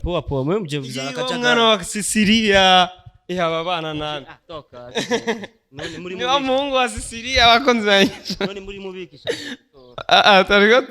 Poa poa, mwe mje mvizana Iyo akajagari. Mwana wa Sicilia ihaba abana nani? Ah, toka. None muri Ni wa mubiki. muhungu wa Sicilia, abakunzi ba Nyishu. None muri mubiki. Ah, ah, tariko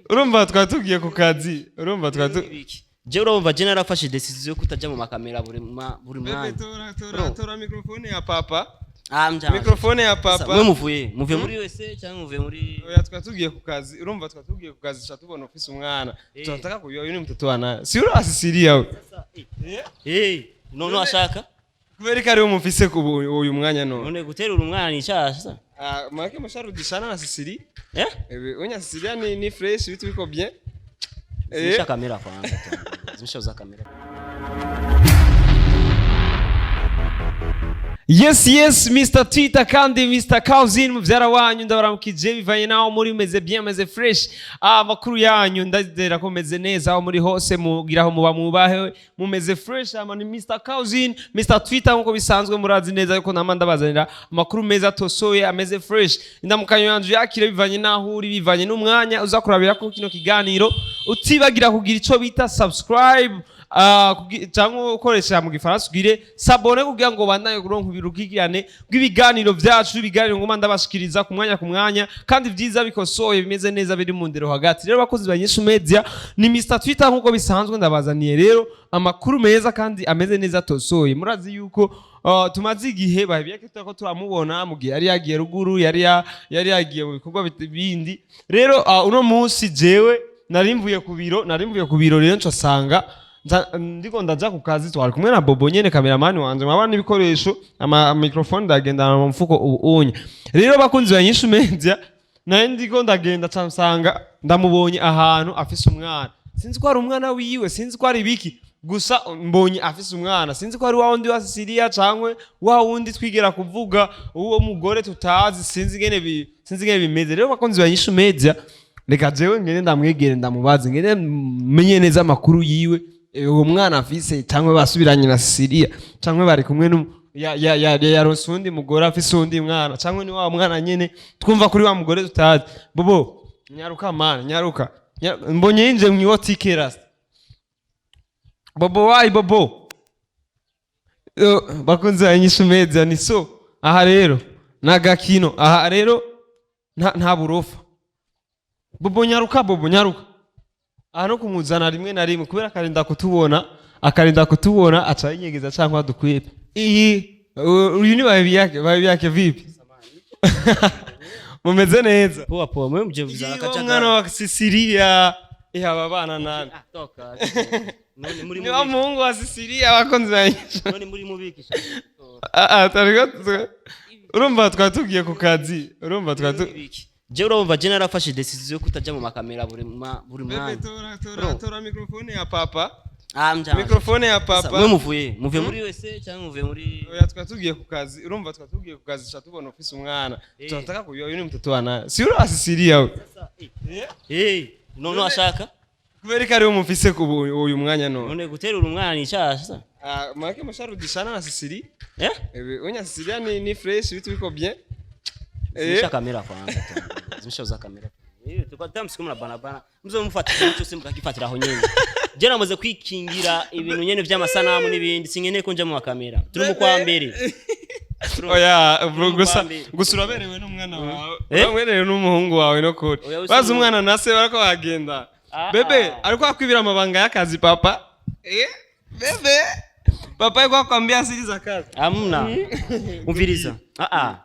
urumva twari tugiye ku kazi, urumva twari tu Mubiki. Je, urumva je narafashe decision yo kutaja mu makamera buri Bebe, mwanya. tora tora tora microphone ya papa. Ah, mja. Microphone ya papa. Mwe muvuye muri USA cyangwa muvuye muri Oya, twari tugiye ku kazi, urumva twari tugiye ku kazi, tuca tubona ufise umwana. Tunataka kujua uyu ni mtoto wa nani? Si uri wa Sicilia we? Eh, none ashaka? Kubera ko ariwe mufise ku uyu mwanya none. None guterura umwana ni icyaha sasa? Ah, mwake musharudishana na Sicilia. Eh? Unya Sicilia ni fresh, vitu biko bien. Zimisha kamera kwanza. Zimisha za kamera. Yes, Mr. Twitter kandi Mr. Cousin muvyara wanyu, ndabaramukije bivanye naho muri, meze bien, meze fresh. Ah, amakuru yanyu, ndazera ko meze neza aho muri hose, mugiraho muba mubahe mumeze fresh. Ama ni Mr. Cousin, Mr. Twitter, nkuko bisanzwe murazi neza yuko nama ndabazanira amakuru meza atosoye ameze fresh. Indamukanyo yanje yakire bivanye naho uri, bivanye n'umwanya uza kurabira ko kino kiganiro, utibagira kugira ico bita subscribe, cyangwa ukoresha mu gifaransa ugire s'abonner kugira ngo bandanye kuronka ibirukikirane bw'ibiganiro vyacu, ibiganiro nguma ndabashikiriza ku mwanya ku mwanya, kandi vyiza bikosoye bimeze neza biri mu ndero hagati. Rero bakozi ba Nyishu Media, ni Mr Twitter nkuko bisanzwe, ndabazaniye rero amakuru meza kandi ameze neza atosoye. Murazi yuko tumaze igihe bahibiye ko turamubona mu gihe yari yagiye ruguru, yari yagiye mu bikorwa bindi. Rero uno munsi jewe nari mvuye ku biro, nari mvuye ku biro, rero nsanga ndiko ndaja ku kazi, twari kumwe na Bobo nyene cameraman wanje, mwabana n'ibikoresho, ama microphone ndagendana mu mfuko ubu unye. Rero bakunzi ba Nyishu Media, nari ndiko ndagenda ca nsanga ndamubonye ahantu afise umwana. Sinzi ko ari umwana wiwe, sinzi ko ari biki, gusa mbonye afise umwana. Sinzi ko ari wa wundi wa Sicilia cankwe wa wundi twigera kuvuga, uwo mugore tutazi. Sinzi ingene bimeze. Rero bakunzi ba Nyishu Media, reka jewe ngende ndamwegere, ndamubaze, ngende menye neza amakuru yiwe, uwo mwana afise, cyangwa basubiranye na Sicilia, cyangwa bari kumwe ya ya ya yaronse uwundi mugore afise uwundi mwana, cyangwa ni wa mwana nyene twumva kuri wa mugore tutazi. Bobo, nyaruka man, nyaruka. Mbonye yinjiye mu iwotike rasta. Bobo wayi Bobo. Bakunzi ba Nyishu Media, ni so aha rero nagakino aha rero nta burofa. Bobo nyaruka, Bobo nyaruka. Aha no kumuzana rimwe na rimwe kubera akarinda kutubona aca yinyegeza cyangwa dukwipe. Iyi uyu ni baby yake. Baby yake, vipi, mumeze neza? Poa poa, mwe mje mvizana Iyo akajagari. Mwana wa Sicilia ihaba abana nani? Ah, toka. None muri Ni wa mubiki. muhungu wa Sicilia, abakunzi ba Nyishu. None muri mubiki. Ah, ah, tariko urumva twari tugiye ku kazi, urumva twari tu Mubiki. Je, urumva je narafashe decision yo kutaja mu makamera buri Bebe, mwanya. tora tora tora microphone ya papa. Ah, mja. Microphone ya papa. Mwe muvuye muri USA cyangwa muvuye muri Oya, twari tugiye ku kazi, urumva twari tugiye ku kazi, tuca tubona ufise umwana. Tunataka kujua uyu ni mtoto wa nani? Si uri wa Sicilia we? Eh, none ashaka? Kubera ko ariwe mufise ku uyu mwanya none. None guterura umwana ni icyaha sasa? Ah, mwake musharudishana na Sicilia. Eh? Unya Sicilia ni fresh, vitu biko bien. Zimisha kamera kwanza. Zimisha za kamera. Eh, tukwa tamu siku mna bana. Mzo mufata ikintu cyose mukagifatira aho nyene. Je namaze kwikingira ibintu nyene vy'amasanamu n'ibindi, sinkeneye ko nja mu makamera. Turi mu kwa mbere. Oya bro, Turi mu gusa kwa mbere. gusa uraberewe n'umwana wawe. Eh? Uraberewe n'umuhungu wawe no kuri. Oya, usi Bazi umwana na se barako bagenda. Ah, Bebe ah. alikuwa akwibira amabanga y'akazi papa. Eh? Bebe. Papa alikuwa akwambia siri za kazi. Amna. Umviriza. Ah ah.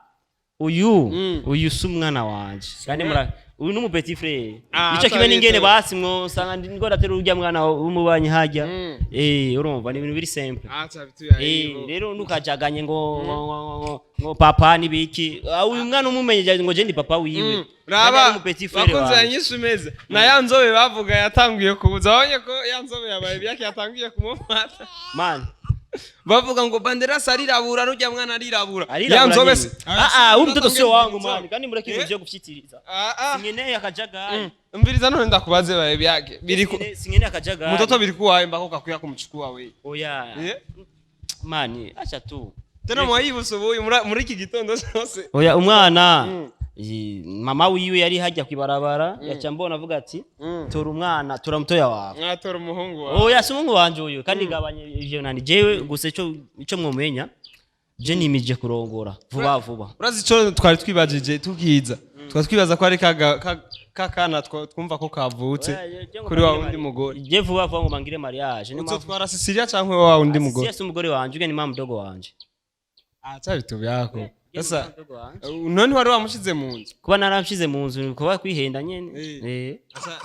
Uyu uyu si umwana wanje. Kandi mura uyu ni petit frère. Ah, Nico kimwe atari n'ingene ito. basi mwo sanga ndiko ndatera urya mwana w'umubanyi hajya. Eh, urumva ni ibintu biri simple. Acha vitu ya Eh, hivyo. rero ntukajaganye ngo papa nibiki. Ah, uyu mwana umumenye ngo je ndi papa wiwe. Kandi ari Raba umu petit frère bakunze wanje. Nyishu meza na ya nzobe bavuga yatanguye kuza, wabonye ko ya nzobe yabaye byake yatanguye kumufata. Man, Bavuga ngo Banderas arirabura, rujya mwana arirabura, ya arirabura nzobe nyene. se Ah ah, uyu mtoto sio wangu man. Kandi mureke ibintu vyo gufyitiriza. Ah ah. Sinkeneye akajagari. Umviriza none ndakubaze, baye byake biri ku Sinkeneye akajagari. Mtoto biri kuwaye mbako kakwiya kumchukua we? Oya. Eh? Mani, acha tu. Tena mwayibuso uyu muri iki gitondo cyose. Oya, umwana. Mama wiwe yari hajya kwibarabara, yaca mbona avuga ati: "Tora umwana, tora mutoya wawe." Mwatora umuhungu wawe. Oya, si umuhungu wanje uyu. Kandi gabanye ivyo nani, jewe gusa ico mwomenya, je nimije kurongora vuba vuba. Urazi ico twari twibajije tukiza? Twari twibaza ko ari kakana twumva ko kavutse Oya, je ngo kuri wa mbagire wundi mugore. Je vuba vuba ngo bangire mariage, niyo mpamvu. Uzotwara Sicilia canke wa wundi mugore? Sicilia si umugore wanje, uge ni mama mdogo wanje. Acha vitu vyako Uge ni sasa. mama mdogo wanje. None wari wamushize mu nzu? Kuba naramushize mu nzu, kuba kwihenda nyene. Eh. Eh. Sasa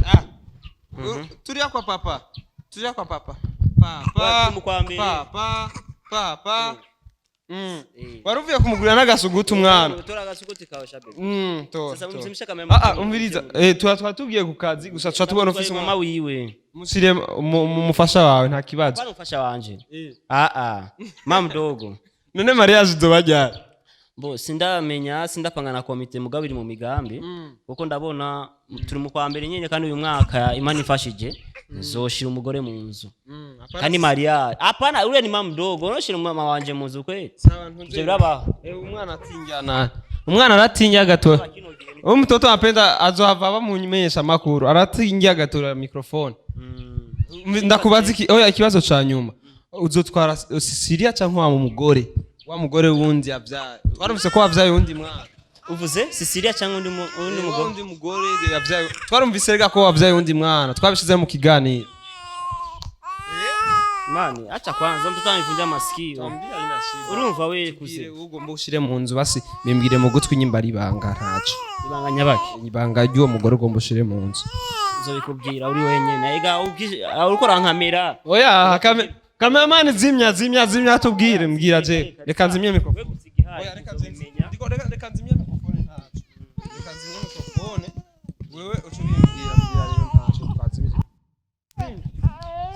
ah. Tulia kwa papa, tulia kwa papa, papa. Wa, kwa mbere. Papa, papa. Eh. Wari uvuye kumugurira n'agasuguti umwana. Tora agasuguti kawe, shabe. Tora. Sasa Tora. mzimisha kamera. Ah, ah, umviriza, eh, tuba tugiye ku kazi gusa, tuba tubona ufise mama umwana. Wiwe. Musire mu mufasha wawe, nta kibazo. Bana, umufasha wanje. Ah ah, mama mdogo. None mariage izoba ryari? Bo sindamenya, sindapanga na komite, mugabo iri mu migambi, kuko ndabona turi mu kwa mbere nyene, kandi uyu mwaka Imana ifashije nzoshira umugore mu nzu. Kandi mariage, hapana, uriya ni mama mdogo, unoshira mama wanje mu nzu kweli? Ivyo birabaho? Eh, umwana atinya na umwana aratinya gato. Uwo mtoto anapenda azohava bamumenyesha amakuru, aratinya gato microphone. Ndakubaza iki, oya, ikibazo ca nyuma: uzotwara Sicilia canke wa mugore wundi yavyaye? Twarumvise ko wavyaye uwundi mwana. Uvuze Sicilia cyangwa undi Wa mugore? Wundi mugore yavyaye, twarumvise rega ko wavyaye uwundi mwana, twabishize mu kiganiro. Mani, acha kwanza, mtoto anivunja masikio. Urumva we kuze. Ugomba ushire mu nzu, basi bimbwire mu gutwi nyimba ari ibanga, ntaco. Ibanga nyabaki? Ibanga ry'uwo mugore ugomba ushire mu nzu. Nzobikubwira uri wenyene. Ega uriko urankamera. Oya, cameraman, zimya, zimya, zimya, tubwire, mbwira je, reka nzimye microphone. We gusa igihaye. Oya, reka uzobimenya. Reka nzimye microphone, ntaco. Reka nzimye microphone, wewe uca ubimbwira, mbwira rero, ntaco twazimije.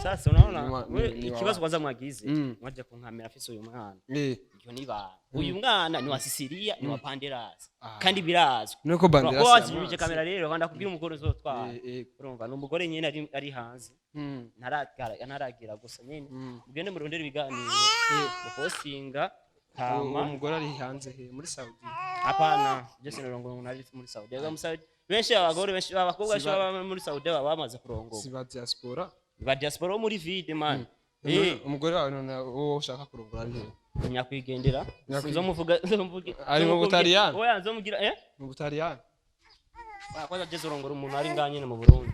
Sasa unaona we ni ikibazo kwanza mwagize, mwaje kunkamera afise uyu mwana. Iryo ni ibanga. Uyu mwana ni wa Sicilia, ni wa Banderas, kandi birazwi. Nuko Banderas Kuba wazimije yamanze. kamera rero, kandi akubwira umugore uzotwara. Urumva ni umugore nyene ari hanze. Ntaragira gusa nyene. Mugende murondere ibiganiro mupostinga Uwo hama. mugore ari hanze he? Muri Saudi? Hapana, je sinarongo umuntu ari muri Saudi. Ega muri Saudi benshi, abagore benshi, abakobwa benshi baba muri Saudi baba bamaze kurongorwa. Si ba diaspora? Ba diaspora bo muri vide, man. Umugore wawe none uwo ushaka kurongora ari he? Nyakwigendera. Nzomuvuga, nzomuvuge. Ari mu Butaliyani? Oya, nzomugira eh. Mu Butaliyani? Kwanza je zorongora umuntu ari ngaha nyene mu Burundi.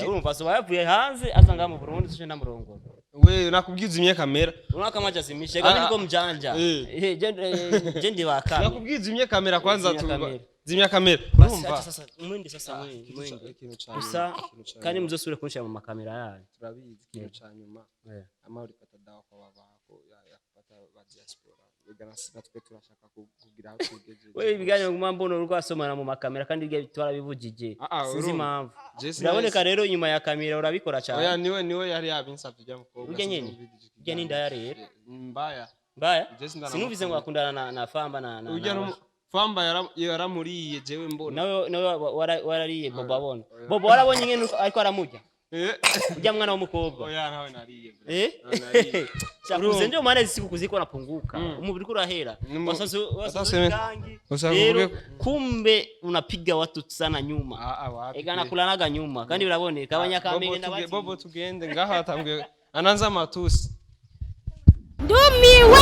Urumva so yavuye hanze aza ngaha mu Burundi, sije ndamurongora. We nakubwiye uzimye kamera. Unaona kama azimishe kama niko mjanja. Je ndi wakame. Nakubwiye uzimye kamera kwanza. Zimya kamera. Zimya kamera. Basi Urumva acha sasa mwende, sasa mwende mwende. Ikintu ca Gusa nyuma, ikintu ca kandi nyuma. muzosubire kunshira mu makamera yanyu. Turabizi. Ikintu ca nyuma, ama ulipata dawa kwa babako ya kupata ba diaspora? Ega natwe turashaka kugira aho tugejeje. We ibiganiro nguma mbona uriko asomana mu makamera, kandi ibyo twarabivugije. Ah, ah, Sinzi urumva. impamvu. Je sinari- Biraboneka rero inyuma ya kamera urabikora Oya, cyane. niwe yari yabinsavye ujya mukobwa. Urya nyene? Sinumvise. Urya ni indaya rero. Mbaya. Mbaya. Je sindana Sinumvise ngo akundana na Famba na Urya Famba yaramuriye jewe mbona. Nawe warariye Bobo abona. Bobo warabonye ngene ariko aramurya. Eh. Urya mwana w'umukobwa. Oya, nawe nariye bro. Eh? Nariye. Chakuze ndio maana siku kuziko napunguka. Umubiri urahera. Wasazi gangi. Ushaka Rero kuvuge- kumbe unapiga watu sana nyuma. Ah ah, wapi. Ega nakulanaga nyuma kandi biraboneka abanyakamenge Bobo n'abati. Bobo, tugende ngaha, atanguye ananza matusi. Ndumiwe.